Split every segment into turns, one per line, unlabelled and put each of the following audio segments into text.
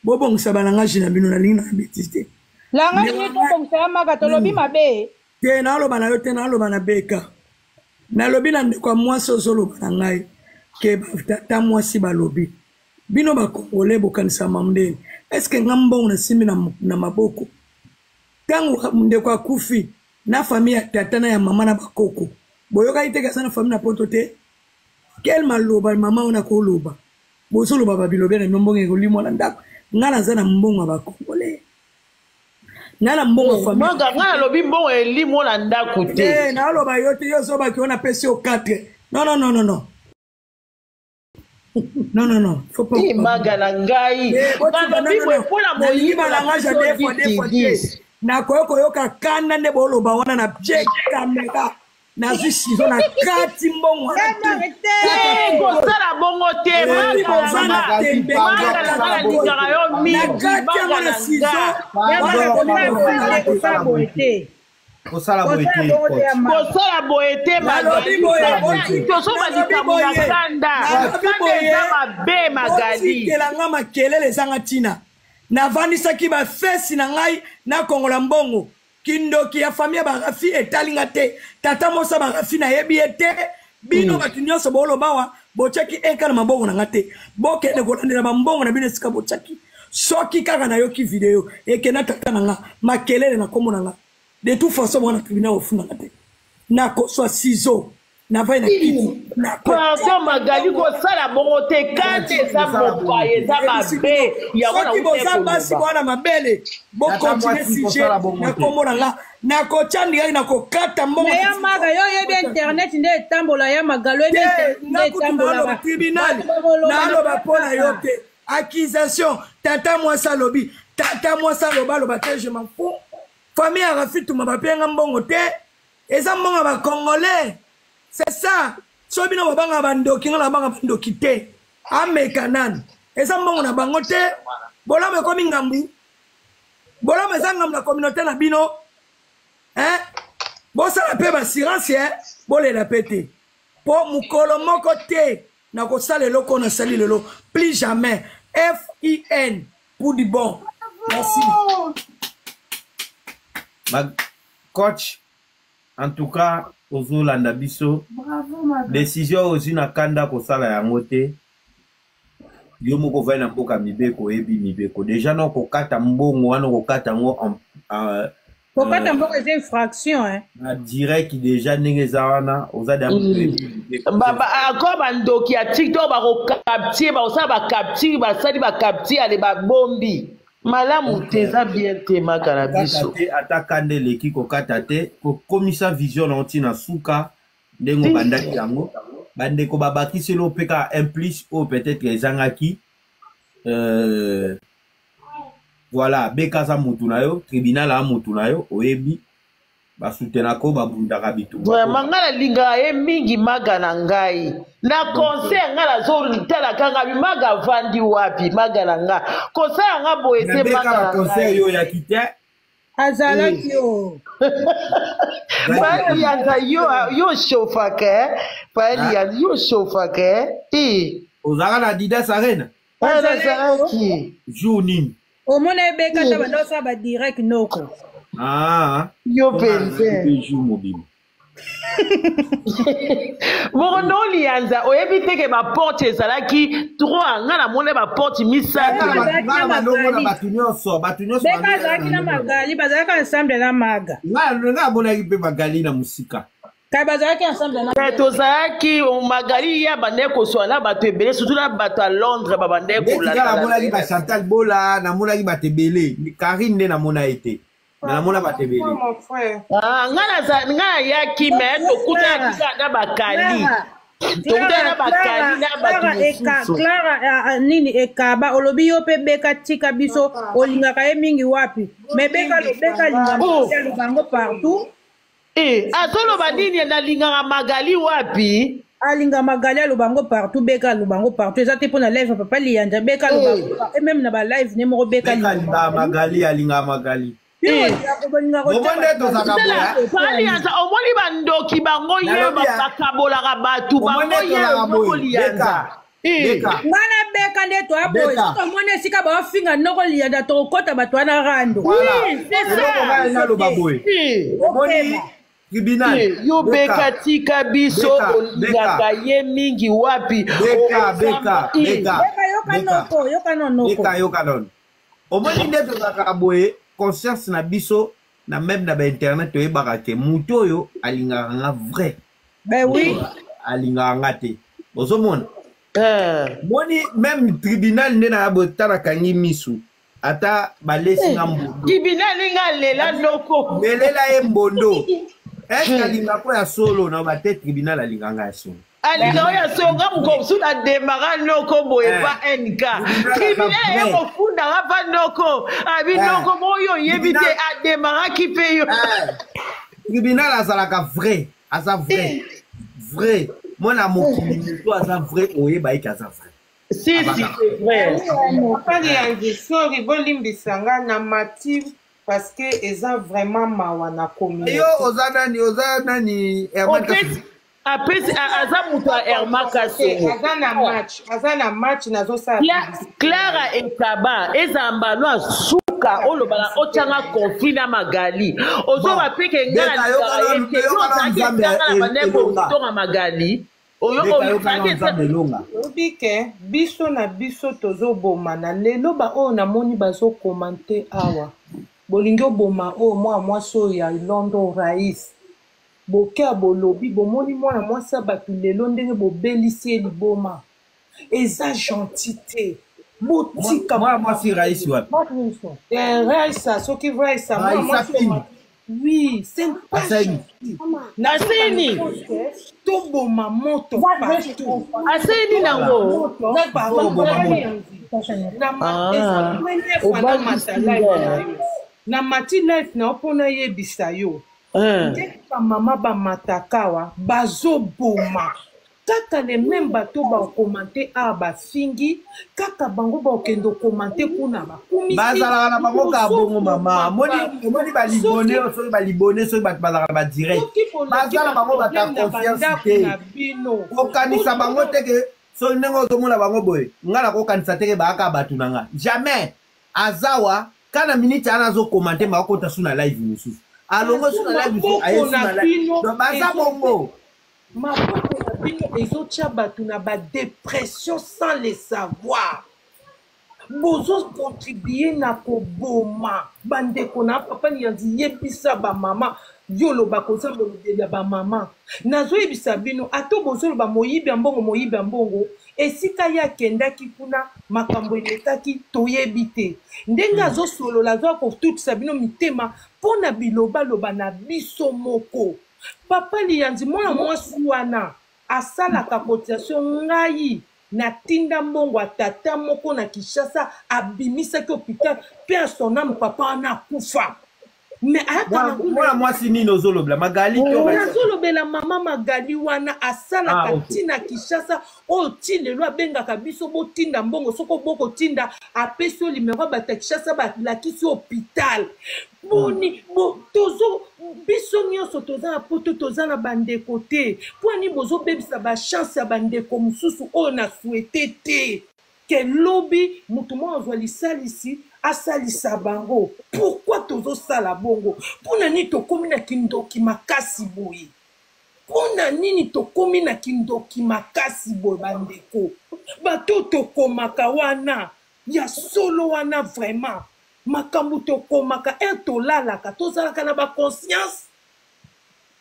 Bobongisa balangage na bino, nalingi na betise te.
Langage nini tobongisa ya Maka, tolobi mabe.
Te, naloba na yo te, naloba na Beka. Nalobi na ndeko ya mwasi ozoloba na ngai ke tata mwasi balobi. Bino ba Congolais bokanisa mamdeni. Est-ce que nga mbongo nasimbi na, na maboko? Tango ndeko akufi na famille ya tata na ya mama na bakoko. Boyokaki te ke aza na famille na poto te? Quel maloba mama wana koloba? Bozoloba ba bilobela na bino mbongo ekolimwa na ndako. Nga naza na mbongo ya ba Congolais. Nga na mbongo ya famille.
Manga nga nalobi mbongo elimo na ndako te.
Eh, naloba yo te, yo ozobaki yo napesi yo 4. Non, non, non, non, non. Non, non, non. Faut pas.
Eh, maga na ngai.
Eh,
Balobi boye mpo na
nalingi
moyibi na
balangage ya
biso
deux fois, deux fois te.
10
Nakoki koyoka kanda nde boloba wana na bie kamera. Nazwi sizo na kati mbongo wana tu.
Te, kosala bongo te
Eh,
maga na nga.
tembe
Maga na
kaka
nga nalingaka yo
na
mingi
kati yango
maga
na
na
sizo
nga.
wana ekomi kofinga te.
Kosala boye te.
Kosala boye
Kosala
te,
bongo te ya
coach.
Maka.
Kosala boye te
Nalobi
Magali.
boye, boti-
Tozoba
nalobi
likambo na
boye,
kanda.
nalobi
Kanda
boye,
eza mabe Magali.
botikela nga makelele ezanga ntina. Navandisaki bafesi na ngai nakongola mbongo. Kindoki ya famille ya barafi etali nga te. Tata mosa barafi nayebi ye te. Bino bato nyonso boloba awa botiaki eka na maboko na nga te. Bokende kolandela bambongo na bino esika botiaki. Soki kaka nayoki video ekenda tata na nga makelele na kombo na nga. De toute façon mwana tribunal ofundaka te. Nakoswa ciseau navai na kiti.
Pardon Magali kosala bongo te kanda eza mopaya eza mabe yango
soki boza basi
na
bwana mabele bokontinue
Tata mwasi
sujet
kosala bongo
na
te.
kombo na nga nakotya ndingaki nakokata mbongo
Mais ya Maga, yo oyebi internet nde etambola ya Magali, oyebi
te
internet nde
nga kutu
etambolaka.
naloba tribunal
Bato bakoloba na
naloba mpo na yo
kaka.
te accusation tata mwasi alobi tata mwasi aloba aloba te je m'en fous famille ya Rafi Tuma bapenga mbongo te eza mbongo ya ba congolais c'est ça so bino bobanga bandoki nga nabanga bandoki te ameka nanu eza mbongo na bango te bolamu ekomi ngambu bolamu eza ngambu na communauté na bino hein? Bosala pe ba assurance eh? Bolela pe te po mokolo moko te nakosala eloko nasali lelo plus jamais fin pour du bon merci.
Ma coach, en tout cas ozolanda biso.
Bravo, madame.
Décision ozwi na kanda kosala yango te. Yo moko ovandi na mboka mibeko, oyebi mibeko déjà na kokata mbongo wana, okokata yango
Kokata mbongo eza infraction hein.
Na direct déjà ndenge eza wana oza da
Encore bandoki ya TikTok bakocapture, bakosala bacapture, basali bacapture ale babombi malamu te, eza bien te maka na biso.
Te, ata kanda eleki kokata te, kokomisa vision na yo ntina suka ndenge obandaki yango. Bandeko babakiseli yo mpe kaka un plus oyo peut-être ezangaki. Voilà, beka aza mutu na yo, tribunal aza mutu na yo, oyebi basutenako babundaka bitumba.
Vraiment ngai nalingaka ye mingi maga na ngai na concert ngai nazotalaka ngai maga avandi wapi maga na ngai kosala nga boye te maga
na
na
concert
ngai
yo oyaki te.
Azalaki yo.
Fally Yanza yo yo chauffaka Fally Yanza yo chauffaka eh.
Ozalaka na Adidas Arena?
Nazalaki.
Jour nini?
Omona ebeka ta banda osala ba direct noko.
Ah,
yo penze.
Jour mobimba.
Moko nolianza oyebi te ke baporte ezalaki 3 ngai namoni baporte misato.
Bato nyonso, bato nyonso.
Beka azalaki na Magali, bazalaki ensemble na Maga.
Ngai namonaki mpe Magali na mosika.
Kai bazalaki ensemble na
Tozalaki Magali ye abandaki koswana na bato ebele, surtout na bato ya Londres babandaki
kolanda. Namonaki ba Chantal Bola, namonaki bato ebele. Karine nde namona ye te. Namona bato ebele.
Ngai nayaki me tokutanaki kaka na bakali. Tokutana na bakali na bato mosusu.
Clara nini ekaba olobi yo mpe beka tika biso olingaka ye mingi wapi? Me beka beka alingaka bango partout.
Eh, azoloba nini nalingaka Magali wapi?
Alinga Magali aloba yango partout, beka aloba yango partout. Eza te mpona live ya papa Liyanja, beka aloba et même na ba live ne moko beka
alingaka Magali, alingaka Magali.
Liyanza omoni bandoki bango ye bakabolaka bato bango ye moko Liyanza.
Beka.
Nga na beka nde toya boye.
Beka.
Soki omoni esika baofinga noko liyanda tokokɔta bato wana rando.
Voilà.
Oui, c'est ça.
Eloko ngai naloba boye.
Eh.
Omoni tribunal.
Eh, yo beka tika biso
Beka,
olingaka ye mingi wapi
Beka, beka,
Eh.
beka.
Beka yoka
Beka.
noko, yoka no noko.
Beka yoka nono. Omoni nde tozalaka boye conscience na biso na meme na bainternet toyebaka ke moto oyo alingaka nga vrai.
Ben oui.
Alingaka nga te. Ozomona?
Eh.
Moni meme tribunal nde na boye tala kangi misu ata balesi nga mbondo.
Tribunal nga lela noko.
Melela ye mbondo. Est-ce alingaka oyo ya solo na ba te tribunal alingaka nga ya solo.
Alinga oyo asonga mokosu na demara noko boye
Eh.
pa nk
Tribunal
tribunal
aza
ye
vrai.
kofundaka pa noko abi
Eh.
noko moyo oyebi te
Tribunal-
ademaraki mpe yo.
Eh, tribunal azalaka vrai, aza vrai vrai mwana mokili, moto aza vrai oyeba eke aza vrai.
Si si, c'est vrai.
Papa Lianzi, sorry, bolimbisa nga na mati parce que eza vraiment mawa na communauté.
Yo oza nani, oza nani, Herman?
Opesi apesi aza moto ya Herma Kasongo.
Aza na match, aza na match, nazosala publicité.
Clara Ekaba eza mbano asuka olobaka otyanga conflit na Magali ozoba mpe ke nga
Beka, yoka
nalingaka ye
nanu-
te yo
yoka nanu
ozalaki
Nzambe
etanga na bandeko
elonga.
otonga Magali oyo
Beka, yoka
ozalaki
nanu Nzambe elonga.
Oyebi ke biso na biso tozobomana lelo, baoyo namoni bazokomante awa, bolingi oboma oyo mwana mwasi oyo ya London Rais boke ya bolobi, bomoni mwana mwasi ya bato lelo ndenge bobelisi ye liboma, eza gentil te, botika.
Mwana mwasi Rais wapi?
Eh, Raisa, soki Raisa, mwana
Raisa
mwasi oyo
Pini.
Oui, c'est pas
Aseni.
gentil.
Aseni.
Toboma moto partout.
Aseni nango.
Moto partout.
Toboma moto.
Ah.
Eza première fois
Obangisi
namata live
nga.
na yo, namati live na yo mpo nayebisa yo
Eh.
ndenge bamama bamataka awa bazoboma kaka le même bato bakomante awa, bafingi kaka bango, bakokende okomante kuna bakumisi.
Bazalaka na bango kaka bongo mama.
Bozoboma.
Omoni balibone, soki balibone, soki bato bazalaka na badirect,
Soki boleki
baza na bango bato ya
baproblème na
confiance
bandako
te.
na bino,
Kokanisa bango te ke soki ndenge ozomona bango boye, nga nakokanisa te ke bayaka bato na nga jamais. Azawa kana minute wana azokomante, makokota su na live mosusu, alongo su na live mosusu, aye su na
maboko na
live.
bino
Donc, baza bongo.
Maboko na bino ezotia bato na badépression sans le savoir. Bozocontribue na koboma bandeko na papa Lianzi. Yebisa bamama, yo olobaka oza molobeli ya bamama, nazoyebisa bino, ata bozoloba moyibi ya mbongo, moyibi ya mbongo, esika ye akendaki kuna makambo elekaki toyebi te. Ndenge azosolola azoya kotutisa bino mitema mpo na bilobaloba na biso moko. Papa Lianzi, mwana mwasi wana asalaka cotisation, ngai natinda mbongo ya tata moko na Kinshasa, abimisaki hôpital mpe asoname, papa wana akufa, mais ayaka na
Mwana mwasi nini ozolobela, Magali to Raisa?
Nazolobela mama Magali wana asalaka
Ah, ok.
ntina Kinshasa oyo ti lelo abengaka biso botinda mbongo, soki obokotinda apesi yo limero ya bato ya Kinshasa, balakisi hôpital. Boni bo, tozo biso nyonso toza na poto, toza na bandeko te, mpo ani bozobebisa bachance ya bandeko mosusu oyo na souhaite te ke lobi moto moko azwa lisalisi asalisa bango. Pourquoi tozosala bongo? Mpona nini tokómi na kindoki makasi boye? Mpona nini tokómi na kindoki makasi boye, bandeko? Bato tokomaka wana ya solo wana, vraiment makambo tokomaka ere tolalaka, tozalaka na baconscience.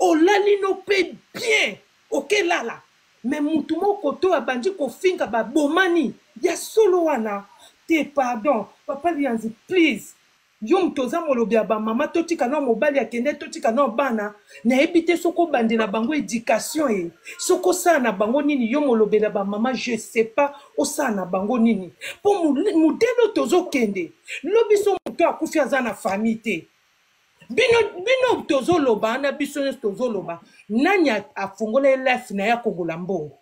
Olali no mpe bien, okelala, me mutu moko to abandi kofinga, babomani ya solo wana te. Pardon, papa Lianzi, please, yo moto oza molobi ya bamama, totika na mobali akende, totika na bana. Nayebi te soki obandela bango éducation ye, soki osala na bango nini. Yo molobela bamama, je sais pas osala na bango nini, mpo modele oyo tozokende, lobi so moto akufi aza na famille te. Bino, bino tozoloba wana, biso nyonso tozoloba, nani afongola ye life na ye akongola mbongo?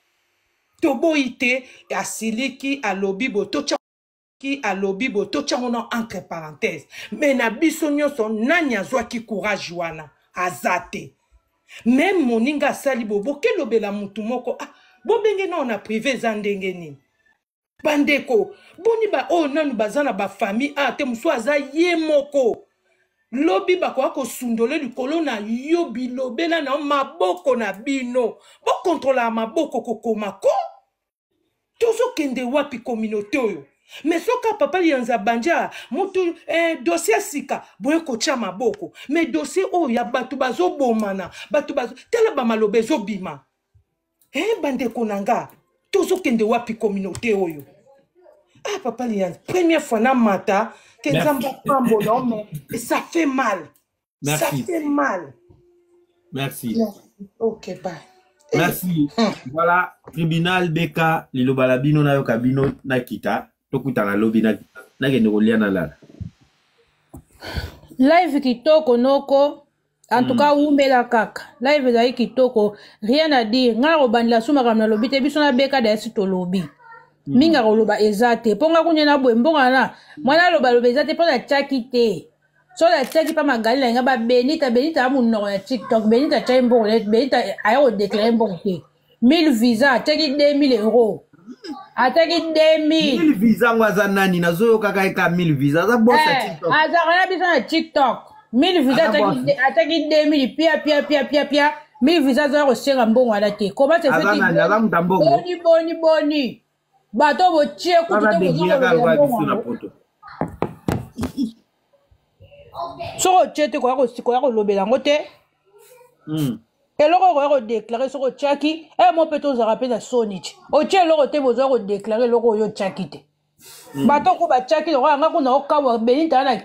Toboyi te, asiliki, alobi boye, totya ki alobi boye, totya ngo na entre parenthèse. Mais na biso nyonso, nani azwaki courage wana? Aza te. Même moninga asali boye, bokelobela mutu moko, ah, bobenge nao na privé, eza ndenge nini? Bandeko, boni ba oyo nanu baza na ba famille a te, mosusu aza ye moko. Lobi bakoka kosundole likolo na yo, bilobela na yo, maboko na bino. Bokontrolaka maboko kokoma ko. Tozokende wapi communauté oyo? Mais soki papa Liyanza banja mutu dossier ya sika boye kotia maboko, mais dossier oyo ya bato bazobomana, bato bazo tala ba maloba ezobima. Bandeko na nga, tozokende wapi communauté oyo? Ah papa Liyanza, première fois na mata ke Nzambe apambola, mais ça fait mal.
Merci.
Ça fait mal.
Merci.
Merci. Ok, bye.
Merci. Voilà, tribunal BK, liloba la bino na yoka bino na kita, tokutana lobi na nakende kolia na lala.
Live kitoko noko. En tout cas, wumbela kaka. Live ezali kitoko, rien à dire. Nga kobandela su makambo na lobi te, biso na BK da esi tolobi. Mingi akoloba eza te. Mpo nga kunya na boye mbongo na mwana aloba loba eza te mpo na tiaki te. So na tiaki pa Magali na nga ba Benita, Benita ya monoko ya TikTok, Benita tiaki mbongo, Benita aya ko déclarer mbongo te. 1000 visa, atiaki 2000 euros. Atiaki 2000.
1000 visa ngo aza nani? Nazoyoka kaka 1000 visa. Aza boss ya TikTok.
Azalaka na biso na TikTok. 1000 visa
Aza boss.
atiaki 2000 pia pia pia pia pia. 1000 visa aza kosenga mbongo wana te. Comment se
Aza
fait-il?
nani? Aza moto ya mbongo?
Boni boni boni. Bato botie kutu
Aza
te
débrouillard
boza
kaka
kolobela
lokola
mbongo
biso na
yango.
poto.
Soki otie te koya kolobela yango te. Eloko okoya kodeklare soki otiaki, mo mpe tozalaka mpe na soni ti. Otie eloko te, bozoya kodeklare eloko oyo otiaki te. Bato ko batiaki lokola nga kuna okabwa Benita na